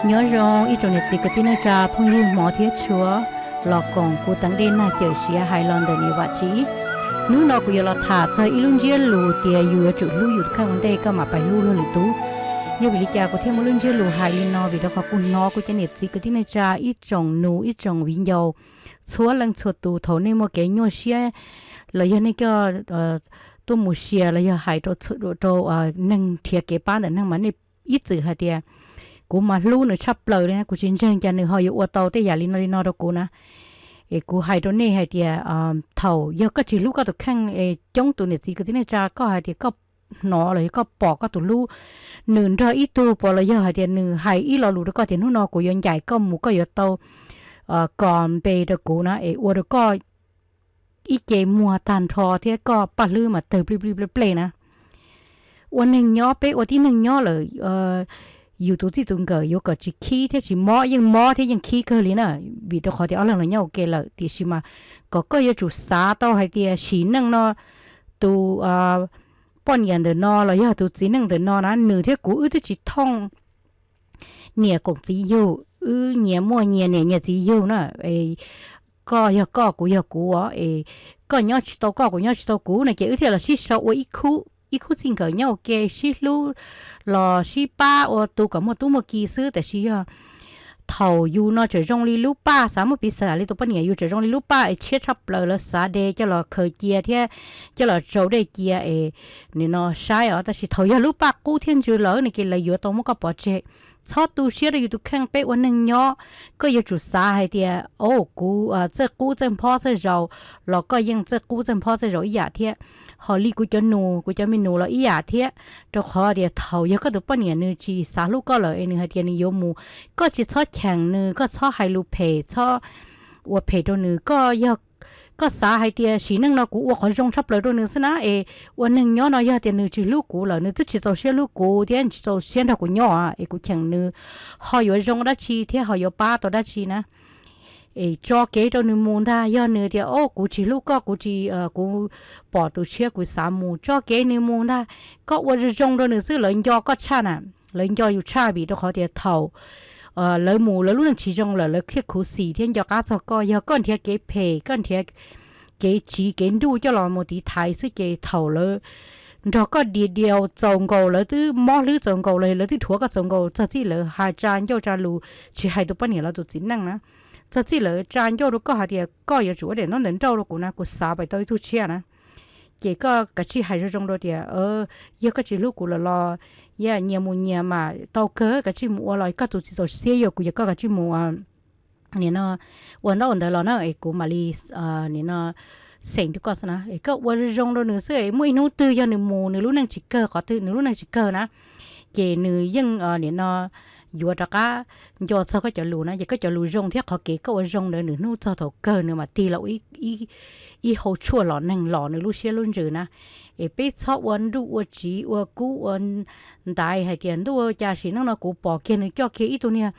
Nyob zoo ib tsoom niam txiv kwv tij neej tsa phooj ywg hmov thiab tshua, los koom kuv teev dej nag cawm siav hais los ntawm niam Vam Tsim. Hnub no kuv yuav los tham txog ib lub ntsiab lus tias yus yuav tsum hlub yus tus kheej ua ntej koj mam pais hlub luag lwm tus. Yog vim li cas kuv thiaj muaj lub ntsiab lus hais li no? Vim rau qhov kuv hnov kuv cov niam txiv kwv tij neej tsa ib tsoom nus ib tsoom viv ncaus txhua leej txhua tus thaum nej muaj kev nyuaj siab los yog nej coj tuaj mus share los yog hais rau neeg nrhiav kev pab ntawm neeg mas nej ib txwm hais tias kuv mas hlub nws tshaj plaws li na, kuv tsis ntseeg cas nws ho yuav ua tau tej yam li no li no rau kuv na. Es kuv hais rau nej hais tias thaum yog koj tsis hlub koj tus kheej es coob tus niam txiv kwv tij neej tsa koj hais tias koj hnov los yog koj pom koj tus hlub nws nrog ib tug pom los yog hais tias nws hais ib lo lus rau koj tias hnub no kuv yuav ncaim koj mus koj yuav tau kos npe rau kuv na es ua rau koj ib ce muag tag nrho thiab koj paj hlwb mas tawg plij plij plej plej na. Ua neeg nyob, peb ua tib neeg nyob lawm, yus tus txij tus nkawm yuav kom tsis khib thiab tsis mob, yeej mob thiab yeej khib kawg li na, vim rau qhov tias ob leeg los nyob ua ke lawm. Tiam sis mas kom koj yuav tsum xav tau hais tias sim neej no tus poj niam ntawm no los yog tus txiv neej ntawm no na, nws thiab kuv wb twb tsis thooj niam koom txiv yug, wb nyias muaj nyias niam nyias txiv yug na. Koj yog koj, kuv yog kuv os, es koj nyob tsis tau koj, kuv nyob tsis tau kuv no ces wb thiaj los sib sau ua ib khub txij nkawm nyob ua ke sib hlub los sib pab ua tus kom muaj tub muaj ki xwb. Tiam sis yog thaum yus no tseem zoo li lub paj, xav muab piv xam li tus poj niam, yus tseem zoo li lub paj es tshiab tshaj plaws, lawv xav de coj los khaws cia thiab coj los tsau dej cia es nim no saib os. Tab sis thaum yog lub paj qub thiab ntsws lawm no ces lawv yuav tau muab koj pov tseg. Txhob tu siab rau yus tus kheej, peb ua neeg nyob, koj yuav tsum xav hais tias o kuv txawj qub txawj nphob txawj zaus los koj yeej txawj qub txawj nphob txawj zaus ib yam thiab. Ho li kuv cov nus, kuv cov me nus los ib yam thiab, rau qhov tias thaum yog koj tus poj niam nws tsis xav hlub koj lawm es nws hais tias nws yuav mus, koj tsis txhob cheem nws, koj txhob hais lus phem, txhob ua phem rau nws. Koj yog, koj xav hais tias sim neej no kuv ua qhov zoo tshaj plaws rau nws xwb na, es ua neeg nyob no yog tias nws tsis hlub kuv lawm, nws twb tsis txaus siab hlub kuv thiab tsis txaus siab nrog kuv nyob es kuv cheem nws ho yuav zoo dab tsi thiab ho yuav pab tau dab tsi na? Es tso kev rau nws mus ntag. Yog nws tias o kuv tsis hlub koj, kuv tsis, kuv pom tus tshiab kuv xav mus, tso kev nws mus ntag. Koj ua zoo zoo rau nws xwb, lawv nco koj tshaj na, lawv nco yus tshaj, vim rau qhov tias thaum lawv mus lawv lub neej tsis zoo lawm lawv thiaj khuv xim thiab nco qab txog koj. Yog koj nrhiav kev phem, koj nrhiav kev tsiv kev nruj coj los mus tiv thaiv xwb ces thaum lawv nrog koj dias diau txaus nkaus, lawv twb mob hlwb txaus nkaus los lawv twb dhuav koj txaus nkaus, txog txij lawv hais tsa ncauj tsa lus, tsis hais tus poj niam los tus txiv neej na, txog txij lawv tsa ncauj rau koj hais tias koj yuav tsum ua daim ntaub ntawv nrauj rau kuv na, kuv xav pais tau ib tug tshiab na. Ces koj kav tsij hais zoo zoo rau tias yog koj tsis hlub kuv lawm los yog nyias mus nyias mas tau kawg, kav tsij mus ua los koj tus txiv txaus siab yuav kuv, yog koj kav tsij mus nim no ua ntaub ua ntawv los na es kuv mam li nim no xeem rau koj xwb na. Es koj ua zoo zoo rau nws xwb, muaj ib hnub twg yog nws mus nws lub neej tsis kawg, qhov twg nws lub neej tsis kawg na, ces nws yeej nim no yuav rov qab nco txog koj cov lus na. Ces koj cov lus zoo thiab qhov kev koj ua zoo ntawd nws hnub txog thaum kawg nws mam tig los ib hau tshuaj los neeg los nws lub siab lub ntsws na. Es peb txhob ua nruj ua tsiv ua kub ua ntaiv hais tias ntuj cas sim neej no kuv pom kiag nws coj kiag ib tug niag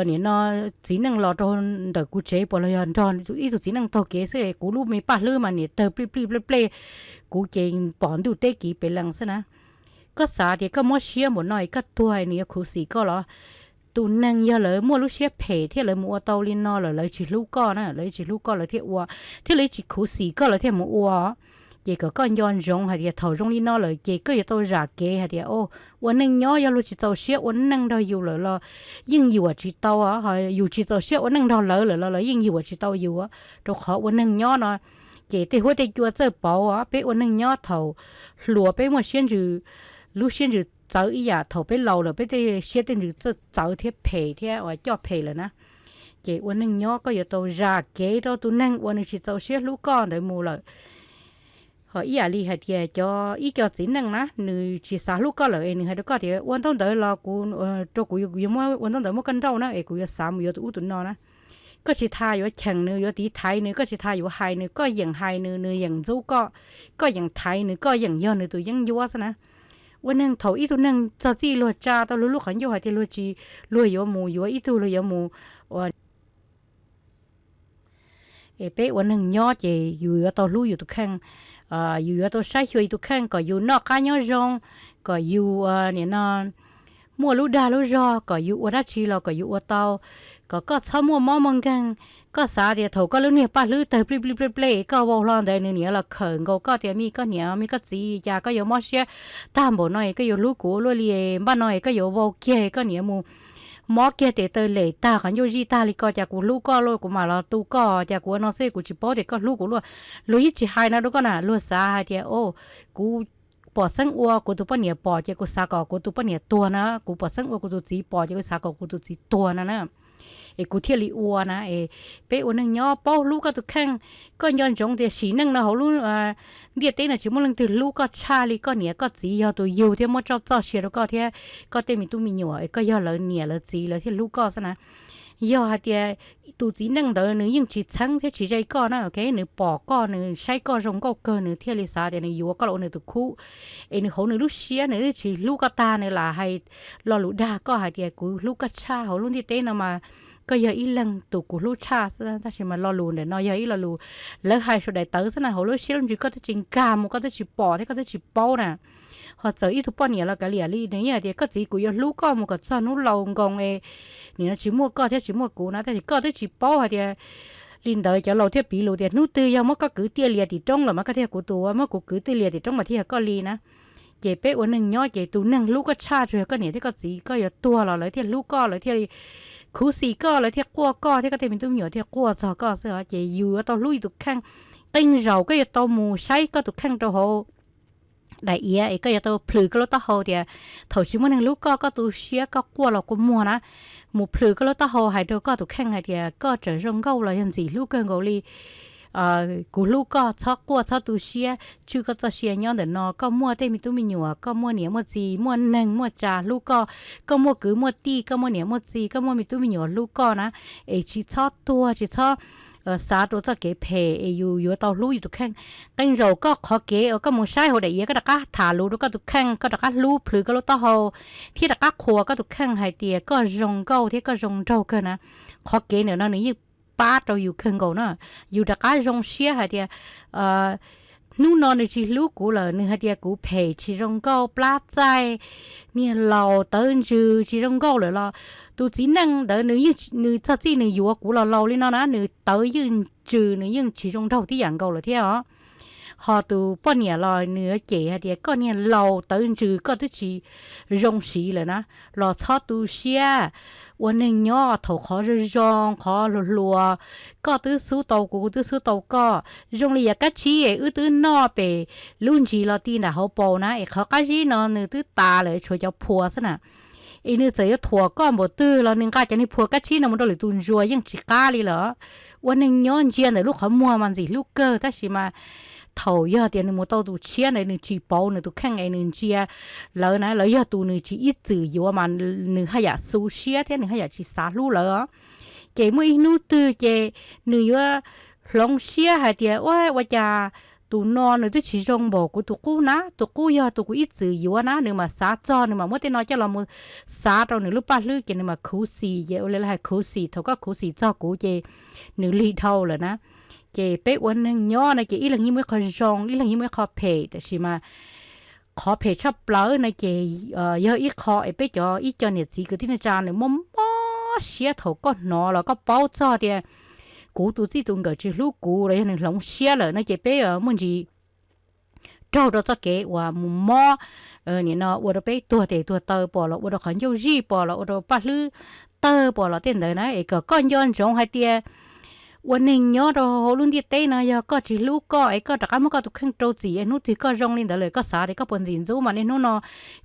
nim no txiv neej los rau ntawm kuv tsev puas los yog nrog ib tug txiv neej taug kev xwb, kuv lub me paj hlwb mas niam tawg plij plij plej plej, kuv ces pom ntuj teb kiv pem lees xwb na. Koj xav tias koj mob siab npaum no es koj tuag nws yuav khuv xim koj los? Tus neeg yog lawv muaj lub siab phem thiab lawv mus ua tau li no lawm lawv tsis hlub koj na, lawv tsis hlub koj lawv thiaj ua, thiab lawv tsis khuv xim koj lawv thiaj mus ua. Ces kom koj nco ntsoov hais tias thaum zoo li no lawm ces koj yuav tau zam kev hais tias o, ua neej nyob yog luag tsis txaus siab ua neej nrog yus lawm los yeej yuam tsis tau, yus tsis txaus siab ua neej nrog lawv lawm los lawv yeej yuam tsis tau yus. Rau qhov ua neeg nyob no ces tej huab tej cua txawj pauv, peb ua neej nyob thaum hluas peb muaj siab ntsws, lub siab ntsws txawv ib yam, thaum peb laus lawm peb tej siab tej ntsws txawj txawv thiab phem thiab uas coj phem lawm na. Ces ua neeg nyob koj yuav tau zam kev rau tus neeg uas nws tsis txaus siab hlub koj ntawd mus lawm. Ho ib yam li hais tias cov ib co txiv neej na, nws tsis xav hlub koj lawm es nws hais rau koj tias ua ntaub ntawv los kuv, rau kuv, kuv yuav muab ua ntaub ntawv muab koj nrauj na es kuv yuav xav mus yuav tus ub tus no na. Koj tsis tas yuav cheem nws, yuav tiv thaiv nws, koj tsis tas yuav hais nws, koj yeem hais nws, nws yeem ntxub koj, koj yeem thaiv nws, koj yeem yog nws tus yeeb ncuab xwb na. Ua neeg thaum ib tug neeg txog txij luag tsa tau luag lub qhov ncauj hais tias luag tsis, luag yuav mus yuav ib tug, luag yuav mus ua Es peb ua neeg nyob ces yus yuav tau hlub yus tus kheej, yus yuav tau saib xyuas yus tus kheej kom yus noj qab nyob zoo, kom yus nim no muaj lub dag lub zog kom yus ua dab tsi los kom yus ua tau, kom koj txhob muaj mob muaj nkeeg. Koj xav tias thaum koj lub niag paj hlwb tawg plij plij plej plej koj vau hlo ntawd nws niam los khawm nkaus koj tias me koj niam me koj txiv, cas koj yuav mob siab tag npaum no es koj yuav hlub kuv luaj li, npaj no es koj yuav vau kiag koj niam mus mob kiag tes taw lem tag qhov ncauj zij tag li ko, cas kuv hlub koj luaj kuv mam los tu koj, cas kuv ua no xwb kuv tsis paub tias koj hlub kuv luaj. Luag yeej tsis hais no rau koj na, luag xav hais tias o, kuv pom xeeb ua kuv tus poj niam pom ces kuv xav kom kuv tus poj niam tuag na, kuv pom xeeb ua kuv tus txiv pom ces kuv xav kom kuv tus txiv tuag no na, es kuv thiaj li ua na. Es peb ua neeg nyob paub hlub koj tus kheej, koj nco ntsoov tias sim neej no hauv lub ntiaj teb no tsis muaj leej twg hlub koj tshaj li koj niam koj txiv yog tus yug thiab muab txoj txoj sia rau koj thiab koj tej me tub me nyuam, es koj yog lawv niam lawv txiv lawv thiaj hlub koj xwb na. Yog hais tias tus txiv neej ntawd nws yeej tsis txheeb thiab tsis ze koj na, nws pom koj nws saib koj zoo nkauj kawg nws thiaj li xav tias nws yuav koj los ua nws tus khub, es nws hauv nws lub siab nws twb tsis hlub koj tag nws lam hais lo lus dag koj hais tias kuv hlub koj tshaj hauv lub ntiaj teb no mas koj yog ib leeg tus kuv hlub tshaj xwb, tab sis mas lo lus ntawm no yog ib lo lus lawv hais saum daim tawv xwb na, hauv lub siab lub ntsws koj twb tsis nkag mus koj twb tsis pom thiab koj twb tsis paub na. Ho txawm ib tug poj niam los kav liam li nws yeej hais tias koj txiv kuv yuav hlub koj mus kom txog hnub laus nkoos es nim no tsis muaj koj thiab tsis muaj kuv na, tab sis koj twb tsis paub hais tias li ntawd cov laus thiaj piv lus tias hnub twg yog muab koj kwv tiaj lias tim roob los mas koj thiaj yog kuv tus, muab kuv kwv tiaj lias tim roob mas thiaj yog koj li na. Ces peb ua neeg nyob ces tus neeg hlub koj tshaj tsuas yog koj niam thiab koj txiv, koj yuav tuag los lawv thiaj hlub koj, lawv thiaj li khuv xim koj, lawv thiaj quaj koj thiab koj tej me tub me nyuam thiaj quaj txog koj xwb os. Ces yus yuav tau hlub yus tus kheej. Qee zaum koj yuav tau mus saib koj tus kheej rau hauv daim iav es koj yuav tau plhws koj lub taub hau tias thaum tsis muaj neeg hlub koj, koj tu siab koj quaj los kua muag na, mus plhws koj lub taub hau hais rau koj tus kheej hais tias koj tseem zoo nkauj los yog ntxim hlub kawg nkaus li. Kuv hlub koj, txhob quaj txhob tu siab, tswj koj txoj sia nyob ntawm no, koj muaj tej me tub me nyuam, koj muaj niam muaj txiv, muaj neeg muaj tsa hlub koj, koj muaj kwv muaj tij, koj muaj niam muaj txiv, koj muaj me tub me nyuam hlub koj na, es tsis txhob tuag tsis txhob xav rau txoj kev phem es yus yuav tau hlub yus tus kheej. Qee zaum koj qhov kev uas koj mus saib hauv daim iav koj rov qab tham lus rau koj tus kheej, koj rov qab hlub plhws koj lub taub hau thiab rov qab qhuas koj tus kheej hais tias koj zoo nkauj thiab koj zoo nraug kawg na, qhov kev ntawm no nws yeej pab rau yus kawg nkaus na. Yus rov qab zoo siab hais tias hnub no nws tsis hlub kuv lawm, nws hais tias kuv phem tsis zoo nkauj plab txaij, niag laus tawv ntsws tsis zoo nkauj lawm los tus txiv neej ntawd nws txog txij nws yuav kuv los laus li no na, nws tawv yeej ntsws nws yeej tsis zoo nraug tib yam nkaus lawm thiab os. Ho tus poj niam los nws yuav cem hais tias koj niag laus tawv ntsws koj twb tsis zoo siv lawm na, los txhob tu siab. Ua neeg nyob thaum qhov zoo zoo qhov hluas hluas, koj twb xub tau kuv kuv twb xub tau koj, zoo li yav kab tsib es wb twb noj pem lub ntsis los ti nram hauv paus na, es qhov qab zib no nws twb tas lawm tshuav cov phua xwb na. Es nws txawm yuav thuam koj npaum twg los nws nqa cov niag phua kab tsib no mus rau lwm tus ntsuas yeej tsis qab li lawm. Ua neeg nyob ntsia ntawm lub qhov muag mas ntxim hlub kawg, tab sis mas thaum yog tias nws mus tau tus tshiab ntawd nws tsis pauv nws tus kheej es nws ntsia lawv na, lawv yog tus nws tsis ib txwm yuav mas nws haj yam xu siab thiab nws haj yam tsis xav hlub lawv. Ces muaj ib hnub twg ces nws yuav hloov siab hais tias ua ua cas tus no nws twb tsis zoo npaum kuv tus qub na, tus qub yog tus kuv ib txwm yuav na, nws mam xav txog nws mam muab tej no coj los mus xav rau nws lub paj hlwb ces nws mam khuv xim, ces ua li lawv hais khuv xim, thaum koj khuv xim txog kuv ces nws lig dhau lawm na. Ces peb ua neeg nyob no ces ib leeg yeej muaj ib qho zoo, ib leeg yeej muaj ib qho phem, tab sis mas qhov phem tshaj plaws no ces yog ib qho es peb cov ib co niam txiv kwv tij neej tsa nws mob mob siab thaum koj hnov los koj paub txog tias kuv tus txij tus nkawm tsis hlub kuv los yog nws hloov siab lawm no ces peb muaj ntsis raug rau txoj kev uas mus mob, nim no ua rau peb tuag tes tuag taw pom los ua rau qhov ncauj zij pom los ua rau paj hlwb tawg pom los tej ntawd na, es kom koj nco ntsoov hais tias ua neeg nyob rau hauv lub ntiaj teb no yog koj tsis hlub koj es koj rov qab muab koj tus kheej rau txim es hnub twg koj zoo li ntawd lawm koj xav tias koj puas ntxim ntxub mas niaj hnub no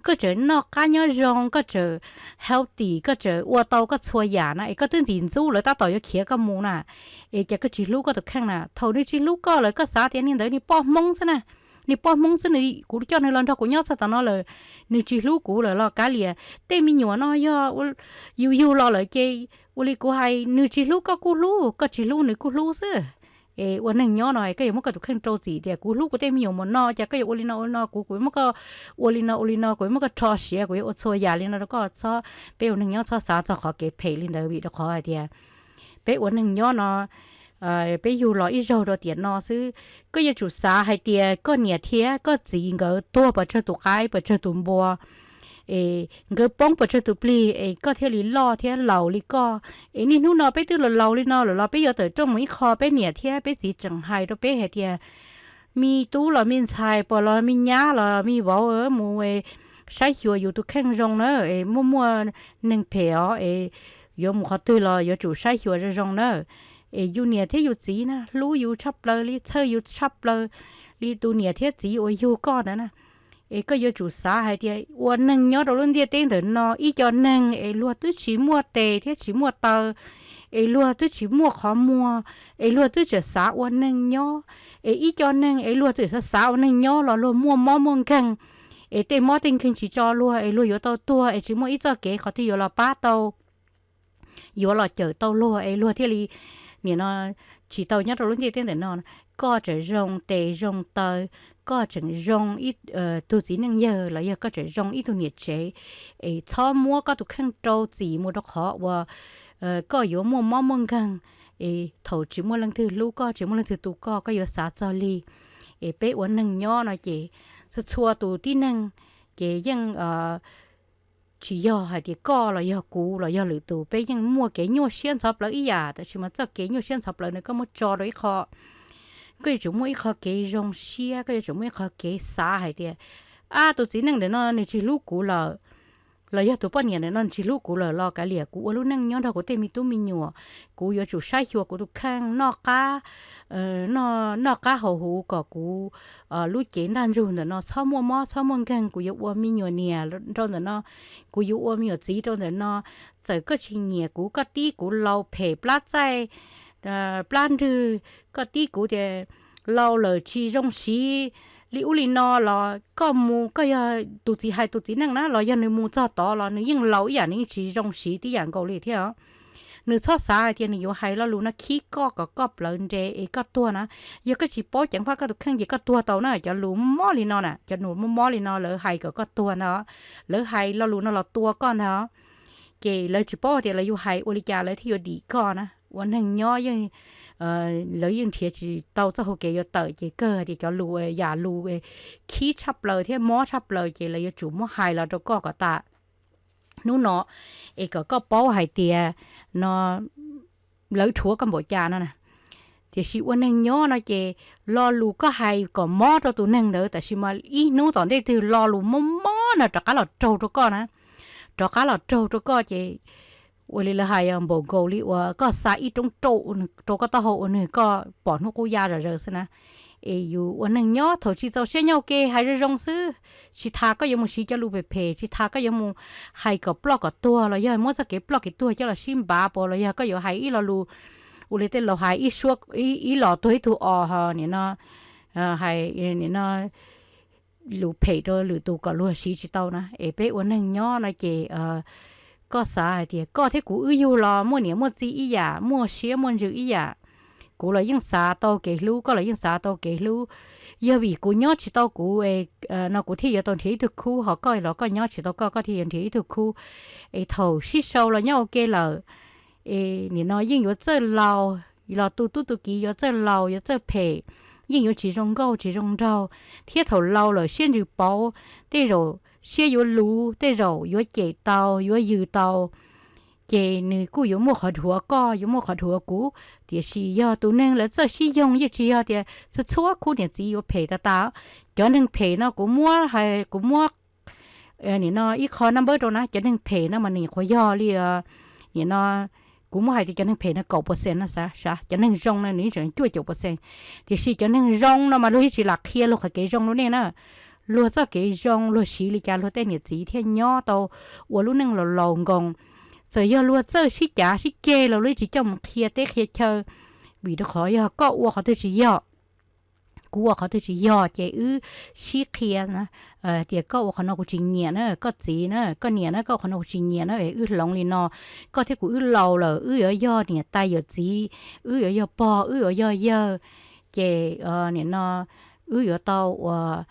koj tseem noj qab nyob zoo, koj tseem healthy, koj tseem ua tau koj txhua yam na es koj twb ntxim ntxub lawv tab tom yuav khiav koj mus na, es cas koj tsis hlub koj tus kheej na. Thaum nws tsis hlub koj lawm koj xav tias niag ntawd niag poj Hmoob xwb na, niag poj Hmoob xwb, kuv coj nws los nrog kuv nyob txog tam no lawm, nws tsis hlub kuv lawm los kav liam, tej me nyuam no yog yus yug los lawm ces ua li kuv hais, nws tsis hlub koj kuj hlub, koj tsis hlub nws kuj hlub xwb. Es ua neeg nyob no koj yuav muab koj tus kheej rau txim tias kuv hlub kuv tej me nyuam mus no, cas koj yuav ua li no ua li no, kuv kuv yuav muab koj ua li no ua li no, kuv yuav muab koj rho siav, kuv yuav ua txhua yam li no rau koj. Txhob, peb ua neeg nyob txhob xav txog qhov kev phem li ntawd vim rau qhov hais tias peb ua neeg nyob no, peb yug los ib zaug rau tiam no xwb. Koj yuav tsum xav hais tias koj niam thiab koj txiv nkawd tuag pes tsawg tus qaib pes tsawg tus npua, es nkawd poob puas tsawg tus plig es koj thiaj li loj thiab laus li koj. Es niaj hnub no peb twb los laus li no lawm los peb yuav tawm rooj mus ib qho, peb niam thiab peb txiv tseem hais rau peb hais tias, me tub los me ntxhais, pog los me nyab los me vauv, mus saib xyuas yus tus kheej zoo na, es muaj muaj neeg phem os, es yuav mus qhov twg los yuav tsum saib xyuas zoo zoo na. Es yus niam thiab yus txiv na hlub yus tshaj plaws li, txhawj yus tshaj plaws li tus niam thiab txiv uas yug koj ntawd na. Es koj yuav tsum xav hais tias ua neeg nyob rau lub ntiaj teb ntawm no ib co neeg es luag twb tsis muaj tes thiab tsis muaj taw, es luag twb tsis muaj qhov muag, es luag twb tseem xav ua neeg nyob, es ib co neeg es luag twb xav xav ua neeg nyob los luag muaj mob muaj nkeeg, es tej mob tej nkeeg tsis tso luag es luag yuav tau tuag es tsis muaj ib txoj kev qhov twg yuav los pab tau, yuav los cawm tau luag es luag thiaj li nim no tsis tau nyob rau lub ntiaj teb ntawm no. Koj tseem zoo tes zoo taw, koj tseem zoo ib tug txiv neej yawg los yog koj tseem zoo ib tug niam tsev, es txhob muab koj tus kheej rau txim mus rau qhov uas koj yuav muaj mob muaj nkeeg, es thaum tsis muaj leej twg hlub koj, tsis muaj leej twg tu koj, koj yuav xav txog li. Es peb ua neeg nyob no ces txhua txhua tus tib neeg ces yeej tsis yog hais tias koj los yog kuv los yog lwm tus, peb yeej muaj kev nyuaj siab ntxhov plawv ib yam, tab sis mas txoj kev nyuaj siab ntxhov plawv no koj muab tso rau ib qho. Koj yuav tsum muaj ib qho kev zoo siab, koj yuav tsum muaj ib qho kev xav hais tias, ab, tus txiv neej ntawm no nws tsis hlub kuv lawm, los yog tus poj niam ntawm no nws tsis hlub kuv lawm los kav liam, kuv ua lub neej nyob nrog kuv tej me tub me nyuam, kuv yuav tsum saib xyuas kuv tus kheej, noj qab, noj qab haus huv kom kuv lub cev ntaj ntsug ntawm no txhob muaj mob txhob muaj nkeeg, kuv yuav ua me nyuam niam rau ntawm no, kuv yuav ua me nyuam txiv rau ntawm no. Txawm koj tsis nyiam kuv, koj tib kuv laus phem plab txaij plab nrwg, koj tib kuv tias laus lawm tsis zoo siv li ub li no los koj mus, koj yog tus txiv hais tus txiv neej na los yog nws mus txog tod los nws yeej laus ib yam, nws yeej tsis zoo siv tib yam nkaus li thiab. Nws txhob xav hais tias nws yuav hais lo lus no khib koj kom koj plawv nres es koj tuag na. Yog koj tsis paub ceev faj koj tus kheej ces koj tuag tau na. Cov lus mob li no na, cov lus mob mob li no lawv hais kom koj tuag ntag, lawv hais lo lus no los tua koj ntag. Ces lawv tsis paub tias lawv yuav hais ua li cas lawv thiaj yuav dim koj na. Ua neeg nyob yeej, lawv yeej nrhiav tsis tau txoj hau kev yuav tawm, ces kawg hais tias cov lus yam lus khib tshaj plaws thiab mob tshaj plaws ces lawv yuav tsum muab hais los rau koj kom tas hnub no, es kom koj paub hais tias no lawv rhuav koj npaum cas no na. Tiam sis ua neeg nyob no ces lo lus koj hais kom mob rau tus neeg ntawd, tab sis mas ib hnub tom ntej twg lo lus mob mob no rov qab los raug rau koj na, rov qab los raug rau koj ces ua li lawv hais npaum nkaus li uas koj xa ib roob rau, rau koj taub hau ua nws koj pom hnub qub ya zom zaws xwb na. Es yus ua neeg nyob thaum tsis txaus siab nyob ua ke hais zoo zoo xwb, tsis tas koj yuav mus siv cov lus phem phem, tsis tas koj yuav mus hais kom ploj kom tuag los yog muab txoj kev ploj kev tuag coj los sib npav pos, los yog koj yuav hais ib lo lus ua li tej laus hais ib suab, ib los tuag ib tug os ho nim no hais nim no lus phem rau lwm tus kom luag siv tsis tau na. Es peb ua neeg nyob no ces koj xav hais tias koj thiab kuv wb yug los muaj niam muaj txiv ib yam, muaj siab muaj ntsws ib yam. Kuv los yeej xav tau kev hlub, koj los yeej xav tau kev hlub. Yog vim kuv nyob tsis tau kuv no kuv thiaj yuav tau nrhiav ib tug khub, ho koj los koj nyob tsis tau koj, koj thiaj yuav nrhiav ib tug khub. Es thaum sib sau los nyob ua ke lawm, es nim no yeej yuav txawj laus, los tu tub tu kiv yuav txawj laus yuav txawj phem, yeej yuav tsis zoo nkauj tsis zoo nraug, thiab thaum laus lawm siab ntsws pauv, tej zaum siab yuav luv, tej zaum yuav cem tau yuav yws tau. Ces nws kuj yuav muaj qhov dhuav koj, yuav muaj qhov dhuav kuv. Tiam sis yog tus neeg lawv txawj sib yoog, yeej tsis yog tias txhua txhua khub niam txiv yuav phem tas tas. Cov neeg phem no kuv muab, kuv muab nim no ib qho naj npawb rau na, cov neeg phem no mas nws nyuam qhuav yog li nim no kuv muab hais tias cov neeg phem no kaum percent no, cov neeg zoo no nws tseem cuaj caum percent. Tiam sis cov neeg zoo no mas luag yeej tsis lam qhia luag qhov kev zoo rau nej na. Luag txoj kev zoo luag siv li cas luag tej niam txiv thiaj nyob tau ua lub neej laus laus nkoos. Txawm yog luag txawj sib cav sib ceg los luag tsis coj mus qhia teb qhia chaw, vim rau qhov yog koj ua qhov twg tsis yog, kuv ua qhov twg tsis yog ces wb sib qhia na, tias koj ua qhov no kuv tsis nyiam na, koj txiv na, koj niam na, koj ua qhov no kuv tsis nyiam na, es wb hloov li no, koj thiab kuv wb laus lawm, wb yuav yog niam tais yawm txiv, wb yuav yog pog, wb yuav yog yawg, ces nim no wb yuav tau ua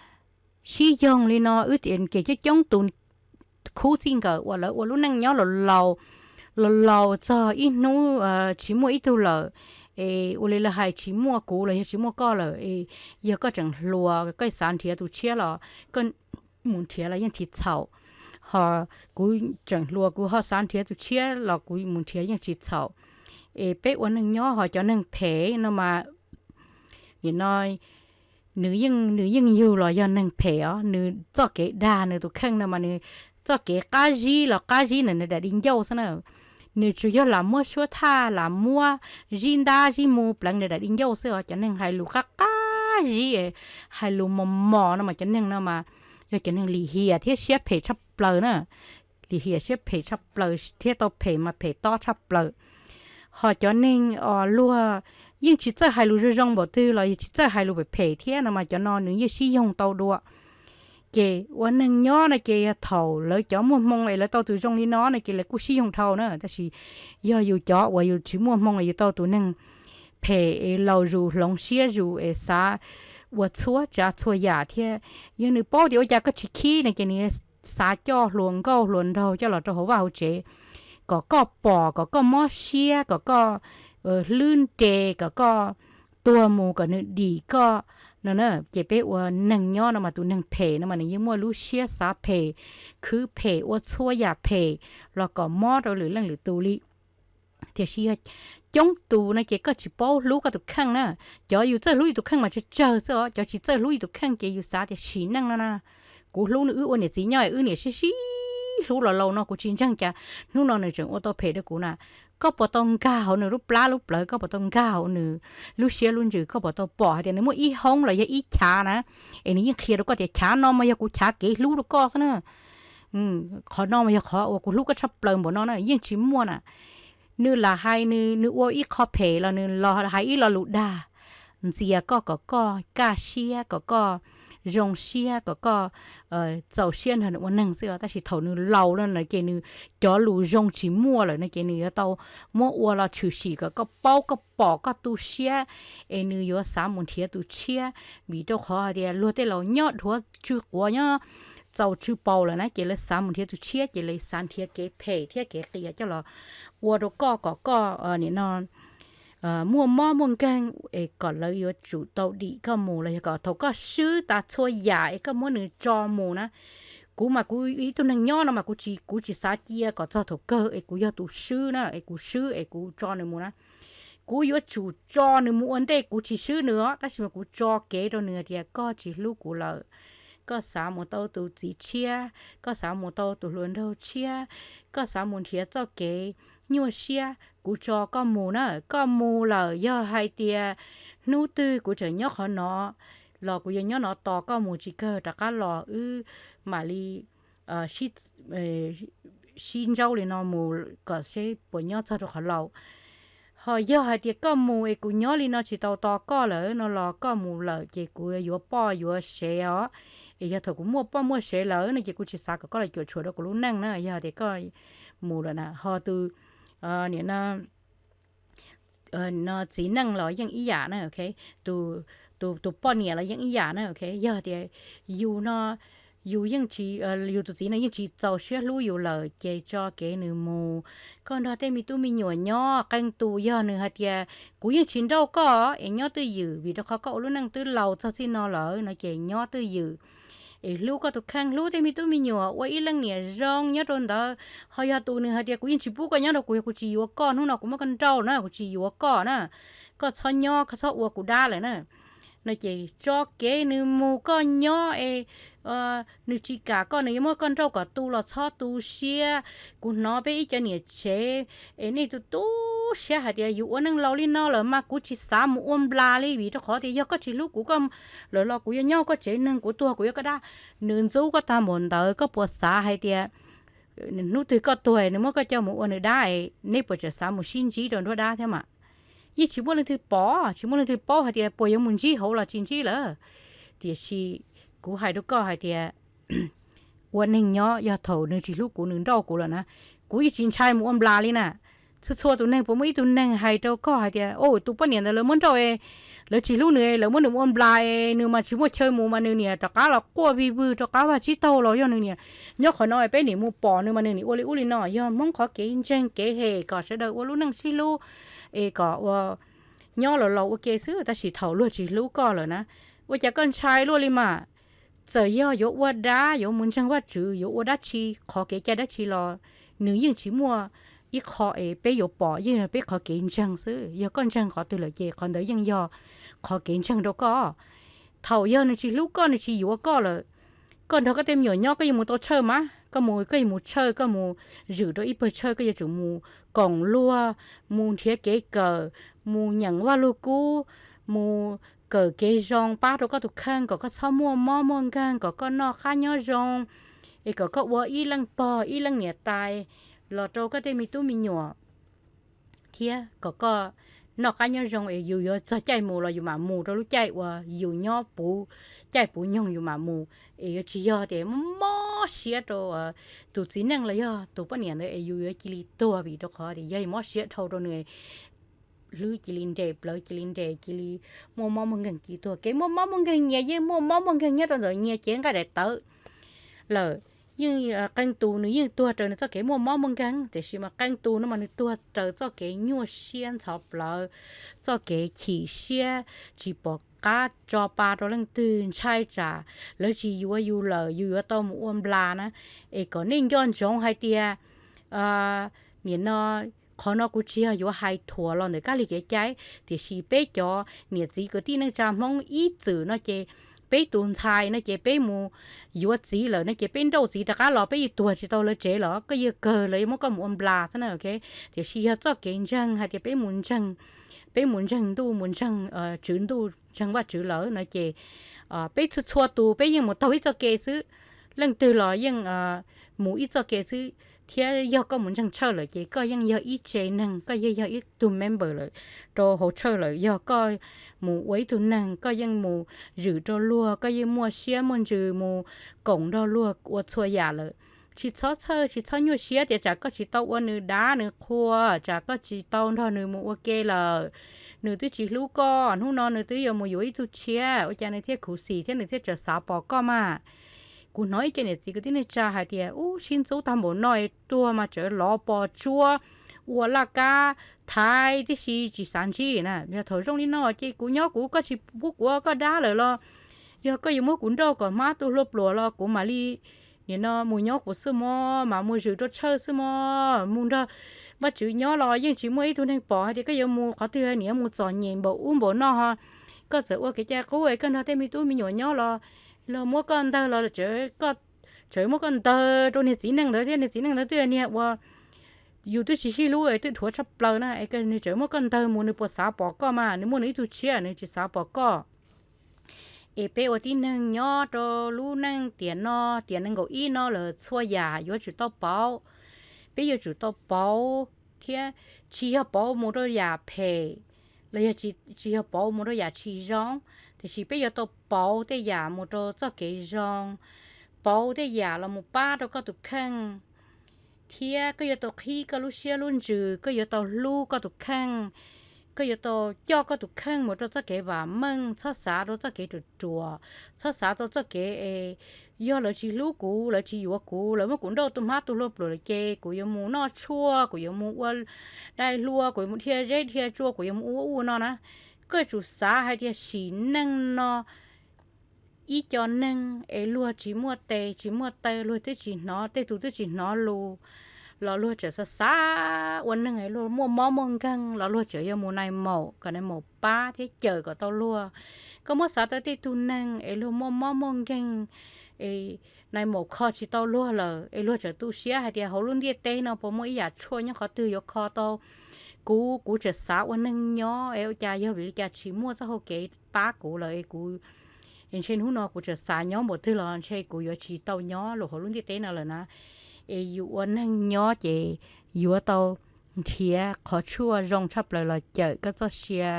sib yoog li no, wb kev coob coob tus khub txij nkawm uas lawv ua lub neej nyob laus laus, laus laus txog ib hnub tsis muaj ib tug lawm, es ua li lawv hais tsis muaj kuv los yog tsis muaj koj lawm, es yog koj tseem hluas koj xav nrhiav tus tshiab los koj mus nrhiav los yeej tsis txhaum. Ho kuv tseem hluas kuv ho xav nrhiav tus tshiab los kuv mus nrhiav yeej tsis txhaum. Es peb ua neeg nyob ho cov neeg phem no mas, nim no nws yeej, nws yeej yug los yog neeg phem os, nws txoj kev dag nws tus kheej no mas nws txoj kev qab zib los qab zib nws nws daim di ncauj xwb na. Nws tsuas yog lam muab suab thaj lam muab zib ntab zib mu pleev nws daim di ncauj xwb os. Cov neeg hais lus qab qab zib, hais lus mos mos no mas cov neeg no mas yog cov neeg lim hiam thiab siab phem tshaj plaws na. Lim hiam siab phem tshaj plaws thiab tau phem mas phem tob tshaj plaws. Ho cov neeg os luag yeej tsis txawj hais lus zoo zoo npaum twg los yog tsis txawj hais lus phem phem thiab no mas cov no nws yeej sib yoog tau dua. Ces ua neeg nyob no ces yog thaum lawv cov muaj hmoo es lawv tau tus zoo li no no ces lawv kuj sib yoog dhau na. Tab sis yog yus cov uas yus tsis muaj hmoo es yus tau tus neeg phem es laus zus hloov siab zus es xav ua txhua tsav txhua yam thiab, yog nws paub tias ua cas koj tsis khib no ces nws xav coj hluas nkauj hluas nraug coj los rau hauv vaj hauv tsev, kom koj pom, kom koj mob siab, kom koj hlwb nres, kom koj tuag mus, kom nws dim koj no na. Ces peb ua neeg nyob no mas tus neeg phem no mas nws yeej muaj lub siab xav phem, khwv phem, ua txhua yam phem los kom mob rau lwm leej lwm tus li. Tiam sis yog coob tus no ces koj tsis paub hlub koj tus kheej na. Cov yus txawj hlub yus tus kheej mas tsawg tsawg xwb os, cov tsis txawj hlub yus tus kheej ces yus xav tias sim neej no na, kuv hlub nws, wb ua niam txiv nyob wb niam sib sib hlub los laus no kuv tsis ntseeg cas hnub no nws tseem ua tau phem rau kuv na. Koj puas tau nkag hauv nws lub plab lub plawv, koj puas tau nkag hauv nws lub siab lub ntsws, koj puas tau pom hais tias nws muaj ib hoob los yog ib chav na, es nws yeej qhia rau koj tias chav no mas yog kuv chav kev hlub rau koj xwb na. Qhov no mas yog qhov uas kuv hlub koj tshaj plaws npaum no na, yeej tsis muaj na. Nws lam hais nws, nws ua ib qho phem los nws los hais ib lo lus dag ntxias koj kom koj kaj siab, kom koj zoo siab, kom koj txaus siab nrog nws ua neeg xwb os. Tab sis thaum nws laus no ces nws cov lus zoo tsis muaj lawm no ces nws yuav tau muab ua los tshwm sim kom koj paub koj pom koj tu siab, es nws yuav xav mus nrhiav tus tshiab. Vim rau qhov hais tias luag tej laus nyob dhuav tsw quav nyob txaus tsw paus lawm na ces lawv xav mus nrhiav tus tshiab ces lawv xav nrhiav kev phem thiab kev qias coj los ua rau koj kom koj nim no muaj mob muaj nkeeg, es kom lawv yuav tsum tau dim koj mus los yog kom thaum koj swb tas txhua yam es koj muab nws tso mus na. Kuv mas kuv ib tug neeg nyob no mas kuv tsis, kuv tsis xav cia kom txog thaum kawg es kuv yog tus swb na, es kuv swb es kuv tso nws mus na. Kuv yuav tsum tso nws mus ua ntej, kuv tsis swb nws os, tab sis mas kuv tso kev rau nws hais tias koj tsis hlub kuv lawm, koj xav mus tau tus txiv tshiab, koj xav mus tau tus hluas nraug tshiab, koj xav mus nrhiav txoj kev nyuaj siab, kuv tso koj mus na. Koj mus lawm yog hais tias hnub twg kuv tseem nyob qhov no los kuv yuav nyob no tos koj mus tsis kawg rov qab los wb mam li sib ntsaub li no mus kom seb puas nyob txog rau qhov laus. Ho yog hais tias koj mus es kuv nyob li no tsis tau tos koj lawm no los koj mus lawm ces kuv yuav poj yuav sev os. Es yog thaum kuv muaj poj muaj sev lawm no ces kuv tsis xav kom koj los cuam tshuam rau kuv lub neej na, yog tias koj mus lawm na. Ho tus nim no txiv neej los yeej ib yam na, tus, tus poj niam los yeej ib yam na. Yog tias yus no, yus yeej tsis, yus tus txiv no yeej tsis txaus siab hlub yus lawm ces tso kev nws mus. Koj nrog tej me tub me nyuam nyob, qee tus yog nws hais tias kuv yeej tsis nrauj koj es nyob twj ywm vim rau qhov koj ua lub neej twb laus txog txij no lawm no ces nyob twj ywm es hlub koj tus kheej, hlub tej me tub me nyuam, ua ib leej niam zoo nyob rau ntawd. Ho yog tus nws hais tias kuv yeej tsis pub koj nyob rau kuv, yog kuv tsis yuav koj, hnub no kuv muab koj nrauj na, kuv tsis yuav koj na, koj txhob nyob, koj txhob ua kuv dab lawm na, no ces tso kev nws mus, koj nyob es nws tsis kam koj, nws yuav muab koj nrauj kom tu los txhob tu siab. Kuv hnov peb ib co niam tsev es nej tu tu siab hais tias yus ua neej laus li no lawm mas kuv tsis xav mus ua nplas li vim rau qhov tias yog koj tsis hlub kuv, koj lawm los kuv yuav nyob koj tsev neeg, kuv tuag kuv yuav koj dab. Nws ntxub koj tag npaum ntawd koj puas xav hais tias hnub twg koj tuag nws muab koj coj mus ua nws dab es neb puas tseem xav mus sib ntsib rau nruab dab thiab mas? Yeej tsis muaj leej twg pom, tsis muaj leej twg paub hais tias puas yuav mus ntsib hauv los tsis ntsib lawm. Tiam sis kuv hais rau koj hais tias ua neeg nyob yog thaum nws tsis hlub kuv nws nrauj kuv lawm na, kuv yeej tsis ntshai mus ua nplas li na. Txhua txhua tus neeg puas muaj ib tug neeg hais rau koj hais tias, o, tus poj niam ntawd lawv muab nrauj, lawv tsis hlub nws, lawv muab nws mus ua nplas, nws mas tsis muaj chaw mus mas nws niam rov qab los quaj vij vwg rau qab vaj tsib taug los yog nws niam nyob qhov no peb niam mus pom nws mas nws niam ua li ub li no. Yog Hmoob qhov kev ntseeg kev hem kom sawv daws ua lub neej sib hlub es kom ua nyob los laus ua ke xwb, tab sis thaum luag tsis hlub koj lawm na, ua cas koj ntshai luaj li mas? txawm yog yuav ua dab, yuav mus ntseeg Vajtswv, yuav ua dab tsi, qhov kev cai dab tsi los nws yeej tsis muaj ib qho es peb yuav pom, yeej yog peb qhov kev ntseeg xwb. Yog koj ntseeg qhov twg lawm ces qhov ntawd yeej yog qhov kev ntseeg rau koj. Thaum yog nws tsis hlub koj, nws tsis yuav koj lawm, koj nrog koj tej me nyuam nyob, koj yuav mus tau tshawj mas, koj mus, koj yuav mus tshawj, koj mus zwm rau ib pawg tshawj, koj yuav tsum mus koom luag, mus nrhiav kev kawm, mus nyeem Vaj Lug Kub, mus kawm kev zoo pab rau koj tus kheej kom koj txhob muaj mob muaj nkeeg, kom koj noj qab nyob zoo, es kom koj ua ib leej pog ib leej niam tais los rau koj tej me tub me nyuam, thiab kom koj noj qab nyob zoo es yus yuav txog caij mus los yus mam mus rau lub caij uas yus nyob puv caij puv nyoog yus mam mus. Es yuav tsis yog tias mob siab rau tus txiv neej los yog tus poj niam ntawd es yus yuav cia li tuag vim rau qhov tias yog mob siab dhau rau nws, hlwb cia li nres, plawv cia li nres, cia li muaj mob muaj nkeeg cia li tuag. Kev muaj mob muaj nkeeg nyias yeej muaj mob muaj nkeeg nyob rau ntawm nyias cev nqaij daim tawv lawm. Yeej qee tus nws yeej tuag raws nws txoj kev muaj mob muaj nkeeg, tiam sis mas qee tus no mas nws tuag raws txoj kev nyuaj siab ntxhov plawv, txoj kev chim siab, tsis pom qab tso pa rau leej twg, ntshai tsam lawv tsis yuav yus lawm yus yuav tau mus ua nplas na. Es kom nej nco ntsoov hais tias nim no, qhov no kuv tsis yog yuav hais thuam los ntawm kab lig kev cai, tiam sis peb cov niam txiv kwv tij neej tsa Hmoob ib txwm no ces peb tus ntxhais no ces peb mus yuav txiv lawm no ces peb nrauj txiv rov qab los peb yeej tuag tsis tau lawv tsev los koj yeej kawg lawv yuav muab koj mus ua nplas xwb na. Tiam sis yog txoj kev ntseeg hais tias peb mus ntseeg, peb mus ntseeg ntuj, mus ntseeg Tswv Ntuj, ntseeg Vajtswv lawm no ces peb txhua txhua tus peb yeej mus taug ib txoj kev xwb, leej twg los yeej mus ib txoj kev xwb. Thiab yog koj mus ntseeg tshawj lawm ces koj yeej yog ib tse neeg, koj yeej yog ib tug member lawm rau hauv tshawj lawm. Yog koj mus ua ib tug neeg, koj yeej mus zwm rau luag, koj yeej muaj siab muaj ntsws mus koom nrog luag ua txhua yam lawm, tsis txhob txhawj, tsis txhob nyuaj siab tias tsam koj tsis tau ua nws dav nws qhua, tsam koj tsis tau nrog nws mus ua ke lawm, nws twb tsis hlub koj, hnub no nws twb yuav mus yuav ib tug tshiab, ua cas nws thiaj khuv xim thiab nws thiaj tseem xav pom koj mas. Kuv hnov ib co niam txiv kwv tij neej tsa hais tias, ub, sib ntxub tag npaum no es tuag mas tseem lov pos tsuab ua laj kab thaiv tib si tsis xav ntsib na. Yog thaum zoo li no ces kuv nyob kuv, koj tsis pub kuv ua koj dab lawm los yog koj yuav muab kuv nrauj kom hmab tu hlua pluas los kuv mam li nim no mus nyob kuv xwb mog, mam mus zwm rau tshawj xwb mog, mus nrog Vajtswv nyob los yeej tsis muaj ib tug neeg pom hais tias koj yuav mus qhov twg, niam mus txom nyem npaum ub npaum no ho koj txawm ua kev cai qub es koj nrog tej me tub me nyuam nyob los, los muab koj ntawg los tseem muab koj ntawg rau niag txiv neej ntawd thiab niag txiv neej ntawd twb yog niag uas yus twb tsis sib hlub es twb dhuav tshaj plaws na, es nws tseem muab koj ntawg mus, nws puas xav pom koj mas, nws muaj nws ib tug tshiab nws tsis xav pom koj. Es peb ua tib neeg nyob rau lub neej tiam no, tiam nees nkaum ib no lawm txhua yam yuav tsum tau pauv. Peb yuav tsum tau pauv thiab tsis yog pauv mus rau yam phem los yog tsis yog pauv mus rau yam tsis zoo, tiam sis peb yuav tau pauv tej yam mus rau txoj kev zoo, pauv tej yam los mus pab rau koj tus kheej, thiab koj yuav tau qhib koj lub siab lub ntsws, koj yuav tau hlub koj tus kheej, koj yuav tau coj koj tus kheej mus rau txoj kev vam meej, txhob xav rau txoj kev ruam ruam, txhob xav rau txoj kev es yog lawv tsis hlub kuv, lawv tsis yuav kuv, lawv muab kuv nrauj tu hmab tu hlua pluas lawm ces kuv yuav mus noj tshuaj, kuv yuav mus ua dai hlua, kuv yuav mus dhia zeb dhia tsua, kuv yuav mus ua ub ua no na. Koj yuav tsum xav hais tias sim neej no ib co neeg es luag tsis muaj tes tsis muaj taw, luag twb tsis hnov, tej tus twb tsis hnov lus, los luag tseem xav xav ua neeg es luag muaj mob muaj nkeeg los luag tseem yuav mus nais maum kom nais maum pab thiab cawm kom tau luag. Koj muab xav tau tej tug neeg es luag muaj mob muaj nkeeg es nais maum kho tsis tau luag lawm es luag tseem tu siab hais tias hauv lub ntiaj teb no puas muaj ib yam tshuaj nyob qhov twg yuav kho tau kuv, kuv tseem xav ua neeg nyob es ua cas yog vim li cas tsis muaj txoj hau kev pab kuv lawm es kuv, es ntshe hnub no kuv tseem xav nyob npaum twg los ntshe kuv yuav tsis tau nyob los hauv lub ntiaj teb no lawm na. Es yus ua neeg nyob ces yuav tau nrhiav qhov tshuaj zoo tshaj plaws los cawm koj txoj sia,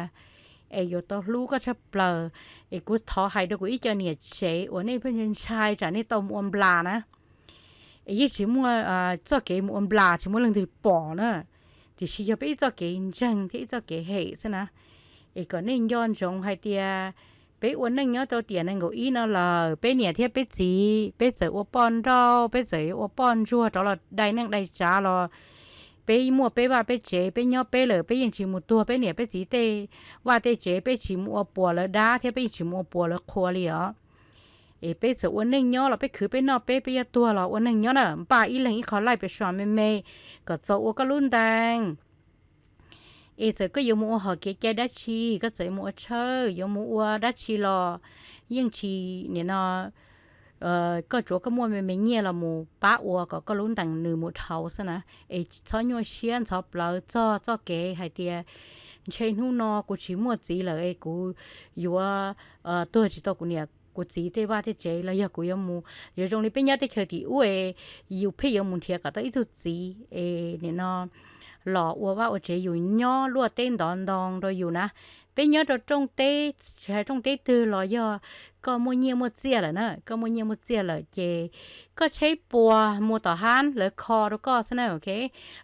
es yuav tau hlub koj tshaj plaws. Es kuv thov hais rau kuv ib co niam tsev uas nej pheej ntshai tsam nej tau mus ua nplas na, es yeej tsis muaj txoj kev mus ua nplas tsis muaj leej twg pom na, tiam sis yog peb ib txoj kev ntseeg thiab ib txoj kev hem xwb na. Es kom nej nco ntsoov hais tias peb ua neej nyob rau tiam nees nkaum ib no lawm, peb niam thiab peb txiv, peb txawm ua poj nrauj, peb txawm ua poj ntsuag rov los dai neej dai tsav los, peb muaj peb vaj peb tsev, peb nyob peb lawm, peb yeej tsis mus tuag peb niam peb txiv tej vaj tej tsev, peb tsis mus ua puas lawv dab thiab peb yeej tsis mus ua puas lawv qhua li os. Es peb txawm ua neej nyob los peb khwv peb noj peb, peb yuav tuag los ua neej nyob na, npaj ib leeg ib qho laij pes sua me me kom txaus ua koj lub ntees. Es txawm koj yuav mus ua hom kev cai dab tsi, koj txawm yuav mus ua tshawj, yuav mus ua dab tsi los yeej tsis, nim no koj tsuav koj muaj me me nyiaj los mus pab ua kom koj lub ntees nws mus dhau xwb na. Es txhob nyuaj siab ntxhov plawv txog txoj kev hais tias ntshe hnub no kuv tsis muaj txiv lawm es kuv yuav tuag tsis tau kuv niam kuv txiv tej vaj tej tsev los yog kuv yuav mus, yuav zoo li peb nyob teb chaws tim ub es yus pheej yuav mus nrhiav kom tau ib tug txiv es nim no los ua vaj ua tsev yus nyob luaj teb ntov ntoo rau yus na. Peb nyob rau rooj teb, tsis hais rooj teb twg los yog koj muaj nyiaj muaj txiaj lawm na, koj muaj nyiaj muaj txiaj lawm ces koj tsheb puas mus tom hab lawv kho rau koj xwb na, ok.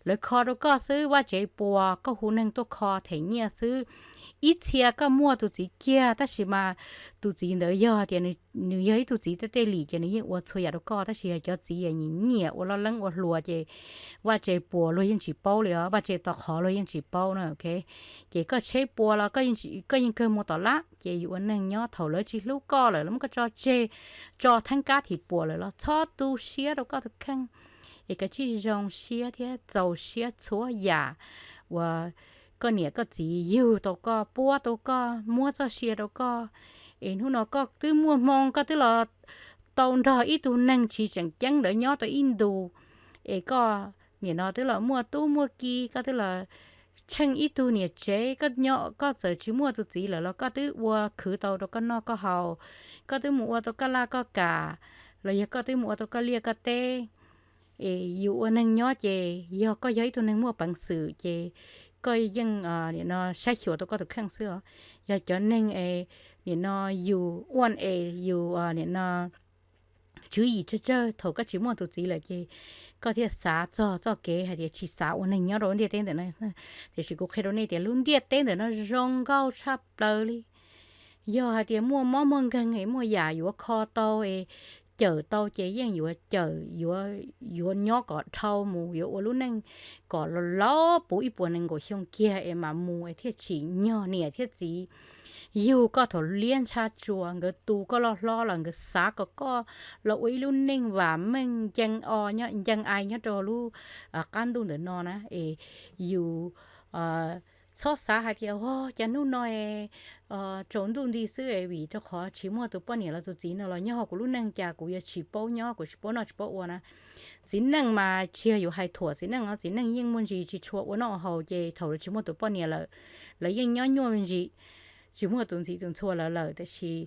Lawv kho rau koj xwb, vaj tsev puas koj hu neeg tuaj kho them nyiaj xwb. Ib txhia koj muaj tus txiv kiag tab sis mas tus txiv ntawd yog tias nws yog ib tug txiv tej tej lim ces nws yeej ua txhua yam rau koj, tab sis yog cov txiv nyiam ua loj leeb ua hluas ces vaj tsev puas luag yeej tsis paub li os, vaj tsev to qhov luag yeej tsis paub na, ok. Ces koj tsheb puas los koj yeej kawg mus tom lab, ces yus ua neeg nyob thaum lawv tsis hlub koj lawm, lawv muab koj tso tseg, tso theeb kab thim puas lawm los txhob tu siab rau koj tus kheej. Es kav tsij zoo siab thiab txaus siab txhua yam uas koj niam koj txiv yug tau koj, puab tau koj, muab txoj sia rau koj. Es hnub no koj twb muaj hmoo, koj twb los tau nrog ib tug neeg tsis tseem ceeb ntawd nyob tau ib ntus, es koj nim no twb los muaj tub muaj ki, koj twb los tsheej ib tug niam tsev, koj nyob, koj txawm tsis muaj tus txiv lawm los koj twb ua khwv tau rau koj noj koj haus, koj twb mus ua tau koj laj koj kam, los yog koj twb mus ua tau koj liaj koj teb. Es yus ua neeg nyob ces yog koj yog ib tug neeg muaj peev xwm ces koj yeej nim no saib xyuas tau koj tus kheej xwb os. Yog cov neeg es nim no yus ua es yus nim no tswv yim tsawg tsawg thaum koj tsis muaj tus txiv lawm ces koj thiaj xav txog txoj kev hais tias tsis xav ua neeg nyob rau lub ntiaj teb ntawm no. Tiam sis kuv qhia rau nej tias lub ntiaj teb ntawm no zoo nkauj tshaj plaws li. Yog hais tias muaj mob muaj nkeeg es muaj yam yuav kho tau es cawm tau ces yeej yuav cawm, yuav nyob kom dhau mus, yuav ua lub neej kom laus puv ib puas nees nkaum xyoo kiag es mam mus es thiaj tsim nyog niam thiab txiv yug koj thaum liab ntshaj tsua, nkawd tu koj loj hlob los nkawd xav kom koj los ua ib lub neej vam meej ncee o, ncees ai nyob rau lub qab ntuj ntawm no na. Es yus txhob xav hais tias o cas hnub no tsaus ntuj nti xwb es vim rau qhov tsis muaj tus poj niam los tus txiv no los nyob hauv kuv lub neej cas kuv yuav tsis paub nyob, kuv tsis paub noj tsis paub ua na. Txiv neej mas tsis yog yus hais thuam txiv neej no, txiv neej yeej muaj ntsis tsis tshua ua noj ua haus ces thaum lawv tsis muaj tus poj niam lawm, lawv yeej nyob nyuaj me ntsis, tsis muaj tus ntxiv tus ntxhua lawv lawm. Tiam sis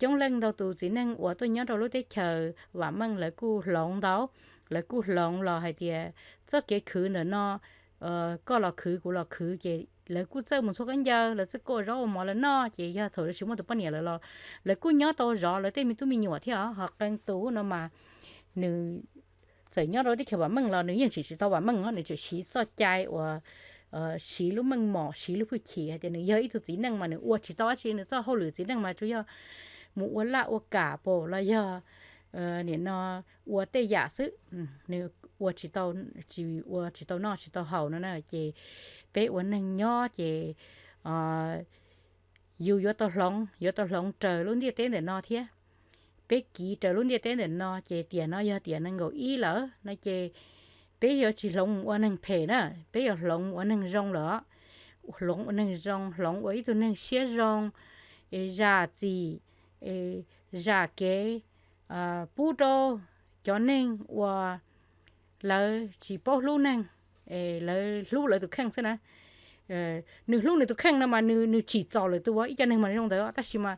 coob leej ntau tus txiv neej uas tuaj nyob rau lub teb chaws vam meej lawv kuj hloov ntau, lawv kuj hloov los hais tias txoj kev khwv ntawm no koj los khwv kuv los khwv ces lawv kuj txawj mus ntxhua khaub ncaws, lawv txawj kuj ua zaub ua mov lawv noj ces yog thaum lawv tsis muaj tus poj niam lawm los lawv kuj nyob tau zov lawv tej me tub me nyuam thiab os. Ho qee tus no mas nws txawm nyob rau teb chaws vam meej los nws yeej tsis tsis tau vam meej os, nws tseem siv txoj cai uas siv lub meej mom siv lub hwj chim hais tias nws yog ib tug txiv neej mas nws ua tsis tau dab tsi, nws txoj hauj lwm txiv neej mas tsuas yog mus ua laj ua kam pam los yog nim no ua tej yam xwb, nws ua tsis tau, tsis ua tsis tau noj tsis tau haus no na. Ces peb ua neeg nyob ces yus yuav tau hloov, yuav tau hloov raws lub ntiaj teb ntawm no thiab. Peb kiv raws lub ntiaj teb ntawm no ces tiam no yog tiam nees nkaum ib lawm no ces peb yuav tsis hloov mus ua neeg phem na, peb yuav hloov mus ua neeg zoo lawm. Hloov ua neeg zoo, hloov ua ib tug neeg siab zoo, es zam txim, es zam kev pub rau cov neeg uas lawv tsis paub hlub neeg, lawv hlub lawv tus kheej xwb na. Nws hlub nws tus kheej no mas nws tsim txom lwm tus, ib co neeg mas zoo ntawd, tab sis mas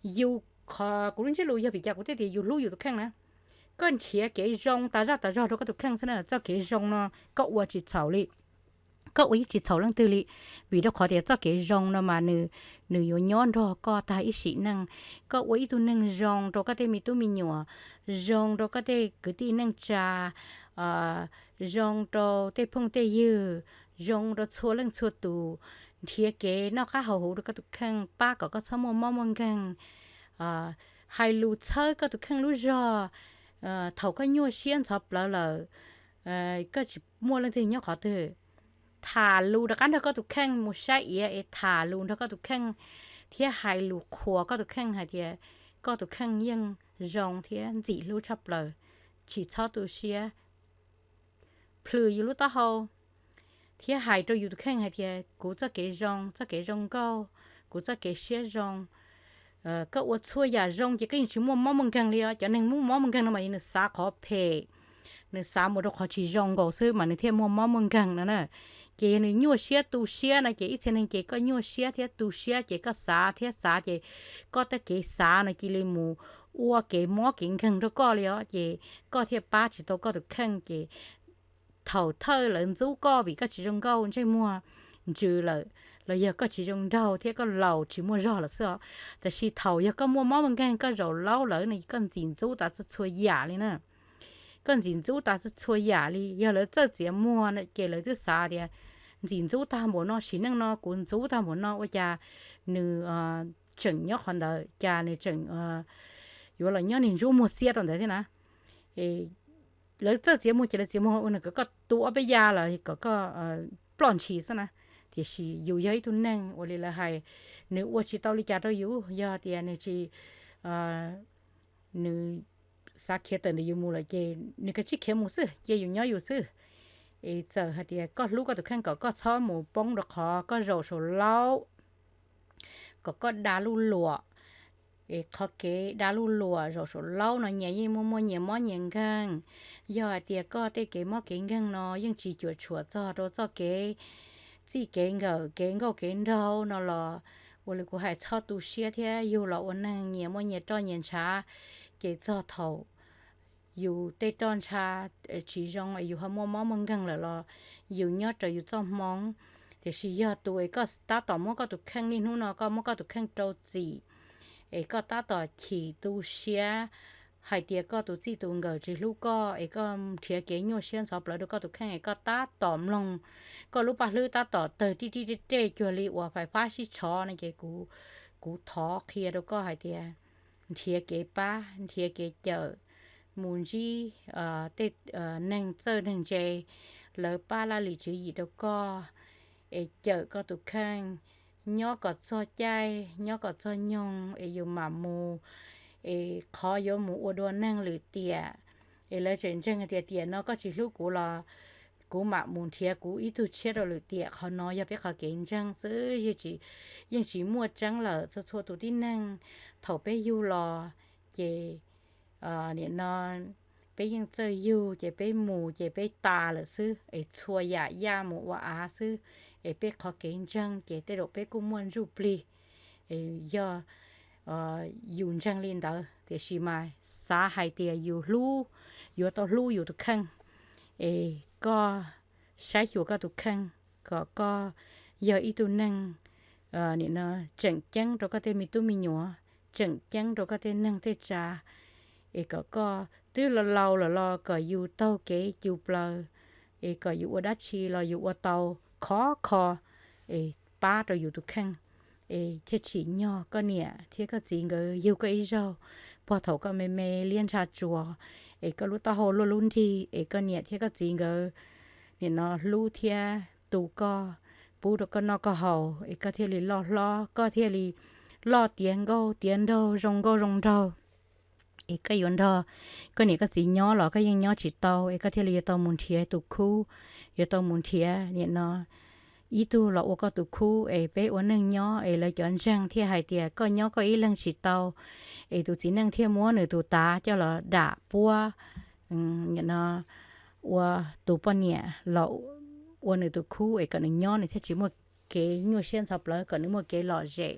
yus, qhov kuv lub ntsiab lus yog vim cas kuv thiaj tias yus hlub yus tus kheej na. Koj nrhiav kev zoo tas zaj tas zog rau koj tus kheej xwb na, txoj kev zoo no koj ua tsis txhaum li, koj ua yeej tsis txhaum leej twg li, vim rau qhov tias txoj kev zoo no mas nws, nws yuav nyob nrog koj tag ib sim neej. Koj ua ib tug neeg zoo rau koj tej me tub me nyuam, zoo rau koj tej kwv tij neej tsa, zoo rau tej phooj tej ywg, zoo rau txhua leej txhua tus, nrhiav kev noj qab haus huv rau koj tus kheej, pab kom koj txhob muaj mob muaj nkeeg, hais lus txhawb koj tus kheej lub zog. Thaum koj nyuaj siab ntxhov plawv lawm, koj tsis muaj leej twg nyob qhov twg, tham lus rov qab nrog koj tus kheej mus saib iav es tham lus nrog koj tus kheej, thiab hais lus qhuas koj tus kheej hais tias koj tus kheej yeej zoo thiab ntxim hlub tshaj plaws, tsis txhob tu siab, plhws yus lub taub hau thiab hais rau yus tus kheej hais tias kuv txoj kev zoo, txoj kev zoo nkauj, kuv txoj kev siab zoo. Koj ua txhua yam zoo ces koj yeej tsis muaj mob muaj nkeeg li os. Cov neeg muaj mob muaj nkeeg no mas nws xav qhov phem, nws xav mus rau qhov tsis zoo nkaus xwb mas nws thiaj muaj mob muaj nkeeg no na. Ces yog nws nyuaj siab tu siab no ces ib txhia neeg ces koj nyuaj siab thiab tu siab ces koj xav thiab xav ces koj tej kev xav no cia li mus ua kev mob kev nkeeg rau koj li os. Ces koj thiaj pab tsis tau koj tus kheej ces thaum thawj lawv ntxub koj vim koj tsis zoo nkauj ntsej muag ntsws lawm, los yog koj tsis zoo nraug thiab koj laus tsis muaj zog lawm xwb os. Tab sis thaum yog koj muaj mob muaj nkeeg koj zaum laub lawm no koj ntxim ntxub tas txhua yam li na. Koj ntxim ntxub tas txhua yam li. Yog lawv txawj txiav muag ces lawv twb xav tias ntxim ntxub tag npaum no, sim neej no kuv ntxub tag npaum no ua cas nws tseem nyob qhov ntawd, cas nws tseem yuav los nyob niag ntsuab muag xiab rau ntawd thiab na. Lawv txawj txiav muag ces lawv txiav muag ua nws kom koj tu ob peb ya los kom koj ploj ntshis xwb na. Tiam sis yus yog ib tug neeg uas li lawv hais, nws ua tsis tau li cas rau yus, yog tias nws tsis, nws xav khiav tawm ntawm yus mus lawm ces nws kav tsij khiav mus xwb, cia yus nyob yus xwb. Es txawm hais tias koj hlub koj tus kheej kom koj txhob mus poob rau qhov koj zaum saum laub, kom koj da luj luam, es qhov kev da luj luam zaum saum laub no nyias yeej muaj muaj nyias mob nyias nkeeg. Yog hais tias koj tej kev mob kev nkeeg no yeej tsis cuam tshuam txog rau txoj kev txij kev nkawm kev nkauj kev nraug no los ua li kuv hais txhob tu siab thiab yug los ua neeg nyias muaj nyias roj nyias ntshav. Ces txog thaum yus tej roj ntsha tsis zoo es yus ho muaj mob muaj nkeeg lawm los yus nyob raws yus txoj hmoov. Tiam sis yog tus es koj tab tom muab koj tus kheej niaj hnub no koj muab koj tus kheej rau txim, es koj tab tom chim tu siab hais tias koj tus txij tus nkawm tsis hlub koj, es koj nrhiav kev nyuaj siab ntxhov plawv rau koj tus kheej, es koj tab tom mloog, koj lub paj hlwb tab tom tawg ri ri ri rej cuag li uas fais fab sib tshov no ces kuv, kuv thov qhia rau koj hais tias nrhiav kev pab, nrhiav kev cawm, mus ntsib tej neeg txawj neeg ntse, lawv pab laj lim tswv yim rau koj, es cawm koj tus kheej, nyob kom txog caij, nyob kom txog nyoog es yus mam mus, es qhov yuav mus ua dua neeg lwm tiam, es lawv tseem ntseeg hais tias tiam no koj tsis hlub kuv los kuv mam mus nrhiav kuv ib tug tshiab rau lwm tiam. Qhov no yog peb qhov kev ntseeg xwb, yeej tsis muaj tseeb lawm. Txhua txhua tus tib neeg thaum peb yug los ces nim no peb yeej txawj yug ces peb mus ces peb tas lawm xwb, es txhua yam yaj mus ua av xwb. Es peb qhov kev ntseeg ces tej zaum peb kuj muaj ntsuj plig, yog yus ntseeg li ntawd, tiam sis mas xav hais tias yus hlub, yuav tau hlub yus tus kheej, es koj saib xyuas koj tus kheej kom koj yog ib tug neeg nim no tseem ceeb rau koj tej me tub me nyuam, tseem ceeb rau koj tej neeg tej tsav, es kom koj twb laus laus lawm los kom yus taug kev cug plaws, es kom yus ua dab tsi los yus ua tau khov kho, es pab rau yus tus kheej, es thiaj tsim nyog koj niam thiab koj txiv nkawd yug koj ib zaug puag thaum koj me me liab ntsha tsuas, es koj lub taub hau luaj lub nrig, es koj niam thiab koj txiv nkawd nim no hlub thiab tu koj, pub rau koj noj koj haus, es koj thiaj li loj hlob, koj thiaj li loj tiav nkauj tiav nraug, zoo nkauj zoo nraug. Es koj yuav nrog koj niam koj txiv nyob los koj yeej nyob tsis tau, es koj thiaj li yuav tau mus nrhiav tus khub, yuav tau mus nrhiav nim no ib tug los ua koj tus khub, es peb ua neej nyob, es lawv cov ntseeg thiaj hais tias koj nyob koj ib leeg tsis tau, es tus txiv neej thiaj muab nws tus tav coj los dam puab nim no ua tus poj niam los ua nws tus khub, es kom nws nyob nws thiaj tsis muaj kev nyuaj siab ntxhov plawv, kom nws muaj kev lom zem,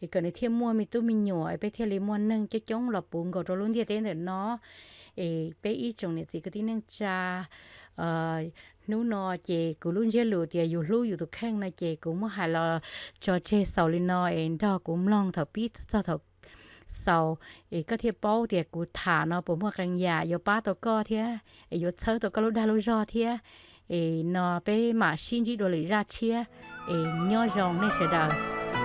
es kom nws thiaj muaj me tub me nyuam, es peb thiaj li muaj neeg coob coob los puv nkaus rau lub ntiaj teb ntawm no. Es peb ib tsoom niam txiv kwv tij neej tsa, hnub no ces kuv lub ntsiab lus tias yus hlub yus tus kheej no ces kuv muab hais los tso tseg xaus li no, es nrog kuv mloog thaum pib txog thaum xaus, es koj thiaj paub tias kuv tham no puas muaj qee yam yuav pab tau koj thiab, es yuav txhawb tau koj lub dag lub zog thiab. Es no peb mam sib ntsib dua lwm zaj tshiab, es nyob zoo nej sawv daws.